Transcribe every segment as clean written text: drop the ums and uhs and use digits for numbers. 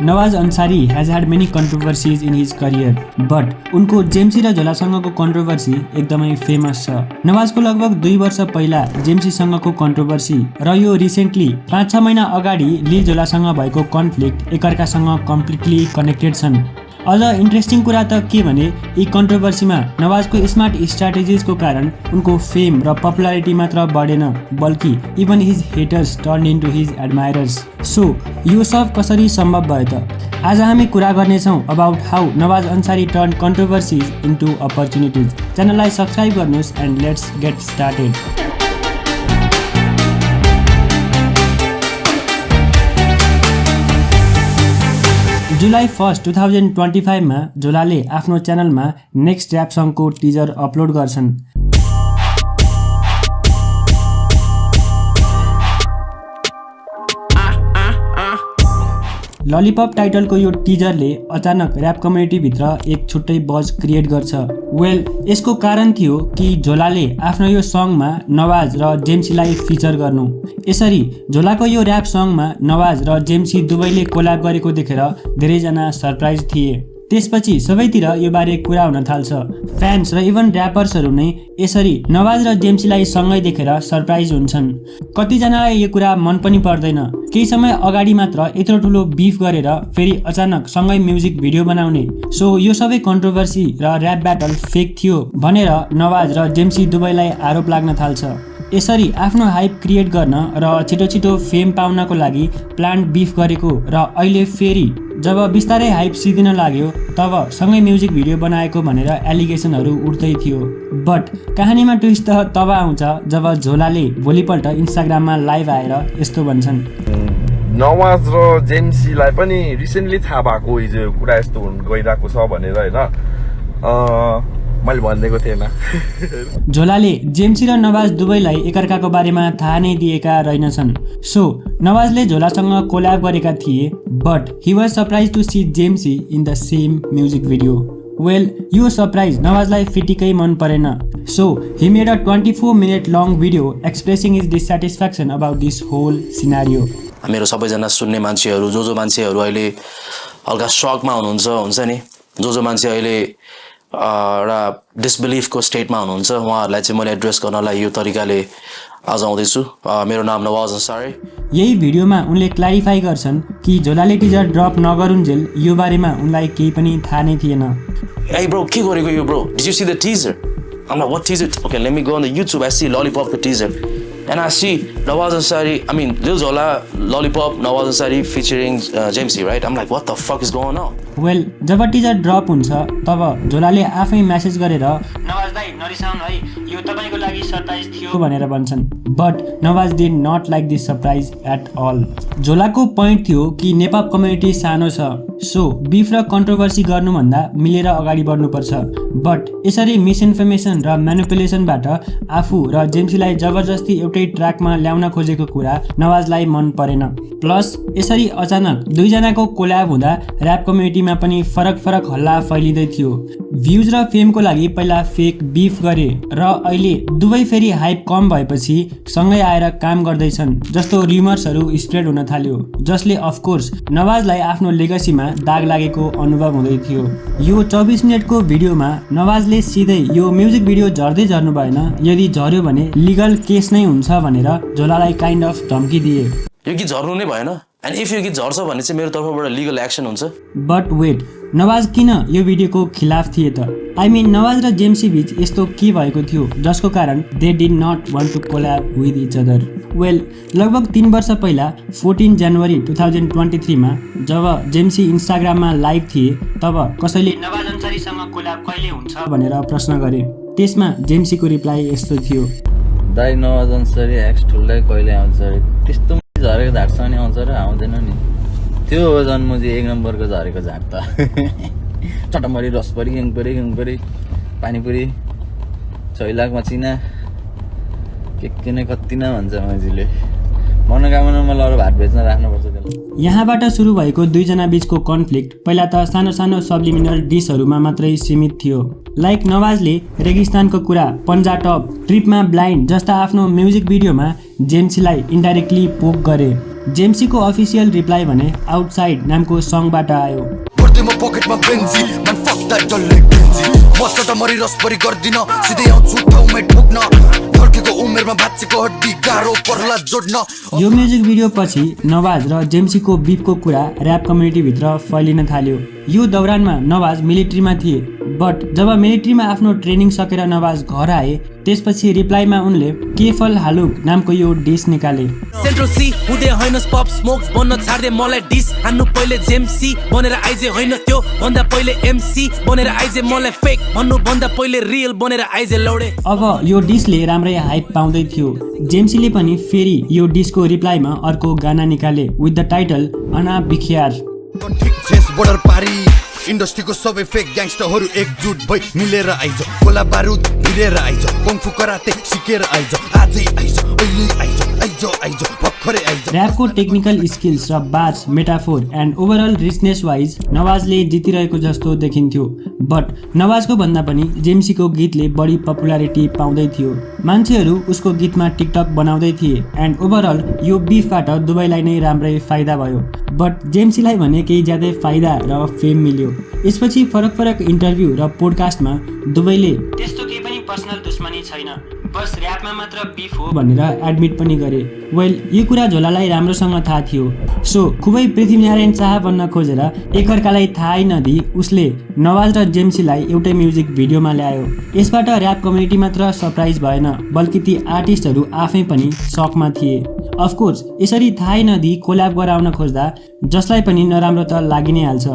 Nawaz Ansari has had many controversies in his career, but उनको जेम्सी र झोलासँगको controversy एकदमै फेमस छ। नवाजको लगभग 2 वर्ष पहिला जेम्सीसँगको कन्ट्रोभर्सी र यो रिसेन्टली 5-6 महिना अगाडि लिल झोलासँग भएको कन्फ्लिक्ट एकअर्कासँग कम्प्लिटली कनेक्टेड छन्। अझ इन्ट्रेस्टिङ कुरा त के भने यी कन्ट्रोभर्सीमा नवाजको स्मार्ट स्ट्र्याटेजिजको कारण उनको फेम र पपुलारिटी मात्र बढेन, बल्कि इभन हिज हेटर्स टर्न इन्टु हिज एडमायरर्स। सो यो सब कसरी सम्भव भयो त? आज हामी कुरा गर्नेछौँ about how Nawaz Ansari turn controversies into opportunities. च्यानललाई सब्सक्राइब गर्नुहोस् and let's get started. July 1, 2025 मा झोलाले आफ्नो च्यानलमा नेक्स्ट ऱ्याप सङको टिजर अपलोड गर्छन्। ललिपप टाइटलको यो टिजरले अचानक ऱ्याप कम्युनिटीभित्र एक छुट्टै बज क्रिएट गर्छ। यसको कारण थियो कि झोलाले आफ्नो यो सङमा नवाज र जेम्सीलाई फिचर गर्नु। यसरी झोलाको यो ऱ्याप सङमा नवाज र जेम्सी दुवैले कोल्याब गरेको देखेर धेरैजना सरप्राइज थिए। त्यसपछि सबैतिर यो बारे कुरा हुन थाल्छ। फ्यान्स र इभन ऱ्यापर्सहरू नै यसरी नवाज र जेम्सीलाई सँगै देखेर सरप्राइज हुन्छन्। कतिजनालाई यो कुरा मन पनि पर्दैन। केही समय अगाडि मात्र यत्रो ठुलो बिफ गरेर फेरि अचानक सँगै म्युजिक भिडियो बनाउने। सो यो सबै कन्ट्रोभर्सी र ऱ्याप ब्याटल फेक थियो भनेर नवाज र जेम्सी दुवैलाई आरोप लाग्न थाल्छ। यसरी आफ्नो हाइप क्रिएट गर्न र छिटो फेम पाउनको लागि प्लान्ड बिफ गरेको र अहिले फेरि जब बिस्तारै हाइप सिद्धिन लाग्यो तब सँगै म्युजिक भिडियो बनाएको भनेर एलिगेसनहरू उठ्दै थियो। बट कहानीमा ट्विस्ट त तब आउँछ जब झोलाले भोलिपल्ट इन्स्टाग्राममा लाइभ आएर यस्तो भन्छन्। नवाज र जेम्सीलाई पनि रिसेन्टली थाहा भएको हिजो कुरा यस्तो गइरहेको छ भनेर होइन मैले भनिदिएको थिएन। झोलाले जेम्सी र नवाज दुवैलाई एकअर्काको बारेमा थाहा नै दिएका रहेनछन्। सो नवाजले झोलासँग कोल्याब गरेका थिए, but he was surprise to see Jemsi in the same music video. यो सरप्राइज नवाजलाई फिटिकै मन परेन। So he made a 24 minute long video expressing his dissatisfaction about this whole scenario. मेरो सबैजना सुन्ने मान्छेहरू जो मान्छेहरू अहिले हल्का सकमा हुनुहुन्छ हुन्छ नि, जो मान्छे अहिले एउटा डिसबिलिफको स्टेटमा हुनुहुन्छ उहाँहरूलाई चाहिँ मैले एड्रेस गर्नलाई यो तरिकाले आज आउँदैछु। मेरो नाम नवाज अन्सारी। यही भिडियोमा उनले क्ल्यारिफाई गर्छन् कि झोलाले टिजर ड्रप नगरुन्जेल यो बारेमा उनलाई केही पनि थाहा नै थिएन। Hey bro, के गरेको यो bro? Did you see the teaser? I'm like, what teaser? Okay, let me go on the YouTube. I see Lollipop the teaser. And I see Nawaz Ansari, I mean Lil Zola, Lollipop, Nawaz Ansari featuring Jamesy, right? I'm like, what the fuck is going on? जब teaser drop हुन्छ तब झोलाले आफै message गरेर नवाज दाइ नरिसाउनु है, यो तपाईको लागि सरप्राइज थियो भनेर भन्छन्। But Nawaz did not like this surprise at all. झोलाको पोइन्ट थियो कि नेपाल कम्युनिटी सानो छ, सो बिफ र कन्ट्रोभर्सी गर्नुभन्दा मिलेर अगाडि बढ्नुपर्छ। बट यसरी मिसइन्फर्मेसन र म्यानिपुलेसनबाट आफू र जेम्सीलाई जबरजस्ती एउटै ट्र्याकमा ल्याउन खोजेको कुरा नवाजलाई मन परेन। प्लस यसरी अचानक दुईजनाको कोल्याब हुँदा ऱ्याप कम्युनिटीमा पनि फरक हल्ला फैलिँदै थियो। भ्युज र फेमको लागि पहिला फेक बिफ गरे र अहिले दुवै फेरि हाइप कम भएपछि सँगै आएर काम गर्दैछन् जस्तो र्युमर्सहरू स्प्रेड हुन थाल्यो, जसले अफकोर्स नवाजलाई आफ्नो लेगसीमा दाग लागेको अनुभव हुँदै थियो। यो 24 मिनटको भिडियोमा नवाजले सिधै यो म्युजिक भिडियो झर्दै झर्नु भएन, यदि झर्यो भने लिगल केस नै हुन्छ भनेर झोलालाई काइन्ड अफ धम्की दिए। यो गीत झर्नु नै भएन, एन्ड इफ यो गीत झर्छ भने चाहिँ मेरो तर्फबाट लिगल एक्सन हुन्छ। बट वेट, नवाज किन यो भिडियोको खिलाफ थिए त? आई मिन नवाज र जेम्सी बीच यस्तो के भएको थियो जसको कारण they did not want to collab with each other? लगभग 3 वर्ष पहिला 14 जनवरी 2023 मा जब जेम्सी इन्स्टाग्राममा लाइभ थिए तब कसैले नवाज अन्सारीसँग कोल्याब कहिले हुन्छ भनेर प्रश्न गरे। त्यसमा जेम्सीको रिप्लाई यस्तो थियो, दाइ नवाज अन्सारी एक्स ठुल्दै कहिले आउँछ अरे? त्यस्तो झरेको झाटसँग नि आउँछ र आउँदैन नि। त्यो हो जन्मजी 1 नम्बरको झरेको झाट त। चटमरी रसपरी हिङपरी पानीपुरी 6 लाख मचिना के नै कति न भन्छ मान्छेले। मनोकामनामा लर भात बेच्न राख्नुपर्छ त्यसलाई। यहाँबाट सुरु भएको दुईजना बीचको कन्फ्लिक्ट पहिला त सानो सानो सब्लिमिनल डिसहरूमा मात्रै सीमित थियो। लाइक नवाजले रेगिस्तानको कुरा, पन्जा टप, ट्रिपमा ब्लाइन्ड जस्ता आफ्नो म्युजिक भिडियोमा जेम्सीलाई इन्डाइरेक्टली पोक गरे। जेम्सीको अफिसियल रिप्लाई भने आउटसाइड नामको सङबाट आयो। म पकेटमा बेन्जी मन फक दैट डल्ले बेन्जी मसट मरि रसपरी गर्दिन सिधै आउँछु ठाउँमै ठोक्न धर्केको उमेरमा भाँचेको हड्डी गाह्रो पर्ला जोड्न। यो म्युजिक भिडियो पछि नवाज र जेम्सीको बिफको कुरा ऱ्याप कम्युनिटीभित्र फैलिन थाल्यो। यो दौरानमा नवाज मिलिट्रीमा थिए, बट जब मिलिट्रीमा आफ्नो ट्रेनिङ सकेर नवाज घर आए त्यसपछि रिप्लाईमा उनले केफल हालुक नामको यो डिस निकाले। सेन्ट्रल सी हुँदै हैनस पप स्मोक बन्न छाड्दै मलाई डिस हान्नु पहिले जेम्सी बनेर आइजे होइन त्यो भन्दा पहिले एमसी बनेर आइजे मलाई फेक भन्नु भन्दा पहिले रियल बनेर आइजे लौडे। अब यो डिसले राम्रै हाइप पाउँदै थियो। जेम्सीले पनि फेरि यो डिसको रिप्लाईमा अर्को गाना निकाले विथ द टाइटल अना बिखियार। बोर्डर पारी इन्डस्ट्रीको सबै फेक ग्याङ्स्टरहरू एकजुट भई मिलेर आइज गोला बारुद भिरेर आइज कुङफु कराते सिकेर आइज आजै आइज अहिले आइज आइज आइज भर्खरै आइज। ऱ्यापको टेक्निकल स्किल्स र bars, metaphor and overall richness wise नवाजले जितिरहेको जस्तो देखिन्थ्यो। बट नवाजको भन्दा पनि जेम्सीको गीतले बढी पपुलारिटी पाउँदै थियो। मान्छेहरू उसको गीतमा टिकटक बनाउँदै थिए एन्ड ओभरअल यो बिफबाट दुवैलाई नै राम्रै फाइदा भयो। बट जेम्सीलाई भने केही ज्यादै फाइदा र फेम मिल्यो। यसपछि फरक फरक इन्टरभ्यू र पोडकास्टमा दुवैले त्यस्तो केही पनि पर्सनल दुश्मनी छैन, बस ऱ्यापमा मात्र बिफ हो भनेर एडमिट पनि गरे। वेल, यो कुरा झोलालाई राम्रोसँग थाहा थियो। सो खुबै पृथ्वीनारायण शाह बन्न खोजेर एकअर्कालाई थाहै नदिई उसले नवाज र जेम्सीलाई एउटै म्युजिक भिडियोमा ल्यायो। यसबाट ऱ्याप कम्युनिटी मात्र सरप्राइज भएन, बल्कि ती आर्टिस्टहरू आफै पनि सकमा थिए। अफकोर्स यसरी थाहै नदिई कोल्याब गराउन खोज्दा जसलाई पनि नराम्रो त लागि नै हाल्छ।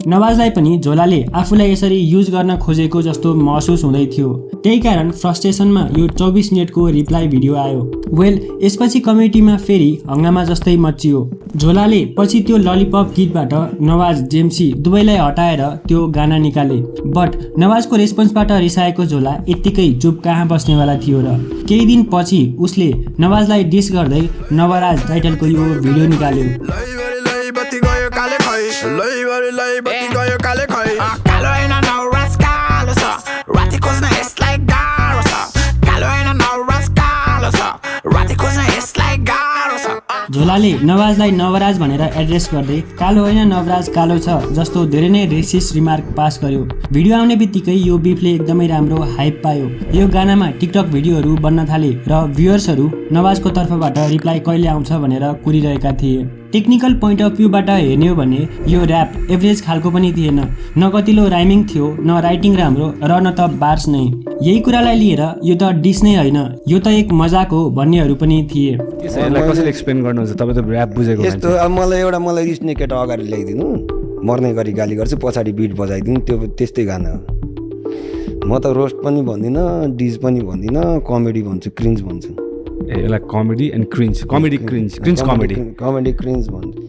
नवाजलाई पनि झोलाले आफूलाई यसरी युज गर्न खोजेको जस्तो महसुस हुँदै थियो। त्यही कारण फ्रस्ट्रेसनमा यो 24 मिनेटको रिप्लाई भिडियो आयो। वेल, यसपछि कम्युनिटीमा फेरि हङ्गामा जस्तै मचियो। झोलाले पछि त्यो ललिपप गीतबाट नवाज जेम्सी दुवैलाई हटाएर त्यो गाना निकाले। बट नवाजको रेस्पोन्सबाट रिसाएको झोला यत्तिकै चुप कहाँ बस्नेवाला थियो र केही दिन पछि उसले नवाजलाई डिस गर्दै नवराज टाइटलको यो भिडियो निकाल्यो। झोलाले नवाजलाई नवराज भनेर एड्रेस गर्दै कालो होइन नवराज कालो छ जस्तो धेरै नै रेसिस्ट रिमार्क पास गर्यो। भिडियो आउने बित्तिकै यो बिफले एकदमै राम्रो हाइप पायो। यो गानामा टिकटक भिडियोहरू बन्न थाले र भ्युअर्सहरू नवाजको तर्फबाट रिप्लाई कहिले आउँछ भनेर कुरिरहेका थिए। टेक्निकल पोइन्ट अफ भ्यूबाट हेर्ने हो भने यो ऱ्याप एभरेज खालको पनि थिएन। न कतिलो राइमिङ थियो, न राइटिङ राम्रो र न त बार्स नै। यही कुरालाई लिएर यो त डिस नै होइन, यो त एक मजाक हो भन्नेहरू पनि थिए। यसलाई कसरी एक्सप्लेन गर्नुहुन्छ? तपाईँ त ऱ्याप बुझेको यस्तो अब मलाई रिस्ने केटा अगाडि ल्याइदिनु, मर्ने गरी गाली गर्छु, पछाडि बिट बजाइदिनु, त्यो त्यस्तै गाना हो। म त रोस्ट पनि भन्दिनँ, डिस पनि भन्दिनँ, कमेडी भन्छु, क्रिन्ज भन्छु। यसलाई comedy and cringe, comedy cringe, cringe comedy, comedy cringe भन्छु।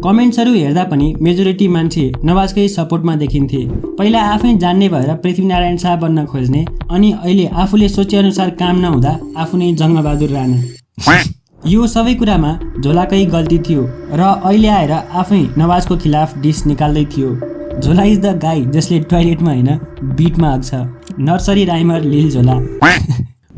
कमेन्ट्सहरू हेर्दा पनि मेजोरिटी मान्छे नवाजकै सपोर्टमा देखिन्थे। पहिला आफै जान्ने भएर पृथ्वीनारायण शाह बन्न खोज्ने, अनि अहिले आफूले सोचेअनुसार काम नहुँदा आफू नै जङ्गबहादुर राणा। यो सबै कुरामा झोलाकै गल्ती थियो र अहिले आएर आफै नवाजको खिलाफ डिस निकाल्दै थियो। झोला इज द गाई जसले टोयलेटमा होइन बिटमा आग्छ। नर्सरी राइमर लिल झोला।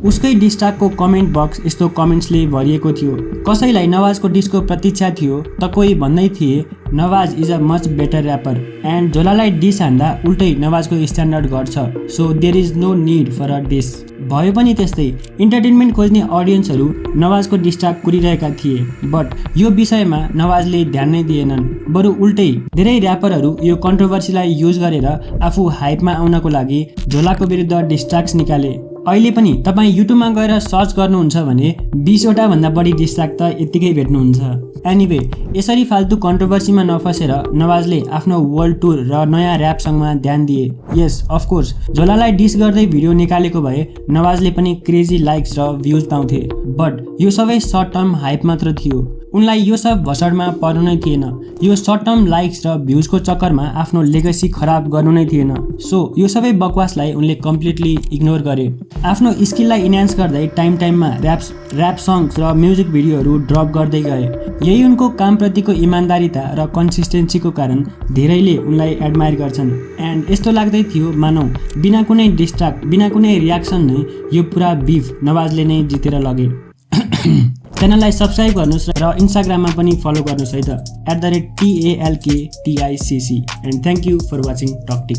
उसकै डिस्ट्राकको कमेन्ट बक्स यस्तो कमेन्ट्सले भरिएको थियो। कसैलाई नवाजको डिसको प्रतीक्षा थियो त कोही भन्दै थिए Nawaz is a much better rapper and झोलालाई डिस हान्दा उल्टै नवाजको स्ट्यान्डर्ड घट्छ। So there is no need for a diss. भयो पनि त्यस्तै इन्टरटेनमेन्ट खोज्ने अडियन्सहरू नवाजको डिस्ट्राक कुरिरहेका थिए। बट यो विषयमा नवाजले ध्यान नै दिएनन्, बरु उल्टै धेरै ऱ्यापरहरू यो कन्ट्रोभर्सीलाई युज गरेर आफू हाइपमा आउनको लागि झोलाको विरुद्ध डिस्ट्राक्स निकाले। अहिले पनि तपाईँ युट्युबमा गएर सर्च गर्नुहुन्छ भने 20वटा भन्दा बढी डिस्ट्राक त यत्तिकै भेट्नुहुन्छ। एनिवे, यसरी फाल्तु कन्ट्रोभर्सीमा नफसेर नवाजले आफ्नो वर्ल्ड टुर र नयाँ ऱ्याप सङमा ध्यान दिए। यस, अफकोर्स झोलालाई डिस गर्दै भिडियो निकालेको भए नवाजले पनि क्रेजी लाइक्स र भ्युज पाउँथे। बट यो सबै सर्ट टर्म हाइप मात्र थियो। उनलाई यो सब भसडमा पर्नु नै थिएन। यो सर्ट टर्म लाइक्स र भ्युजको चक्करमा आफ्नो लेगेसी खराब गर्नु नै थिएन। सो यो सबै बकवासलाई उनले कम्प्लिटली इग्नोर गरे। आफ्नो स्किललाई इन्हान्स गर्दै टाइममा ऱ्याप सङ्ग्स र म्युजिक भिडियोहरू ड्रप गर्दै गए। यही उनको कामप्रतिको इमान्दारिता र कन्सिस्टेन्सीको कारण धेरैले उनलाई एडमायर गर्छन्। एन्ड यस्तो लाग्दै थियो मानौ बिना कुनै डिस्ट्र्याक्ट, बिना कुनै रियाक्सन नै यो पुरा बिफ नवाजले नै जितेर लगे। च्यानललाई सब्सक्राइब गर्नुहोस् र इन्स्टाग्राममा पनि फलो गर्नुहोस् है त @TALKTICC। And thank you for watching talk tick.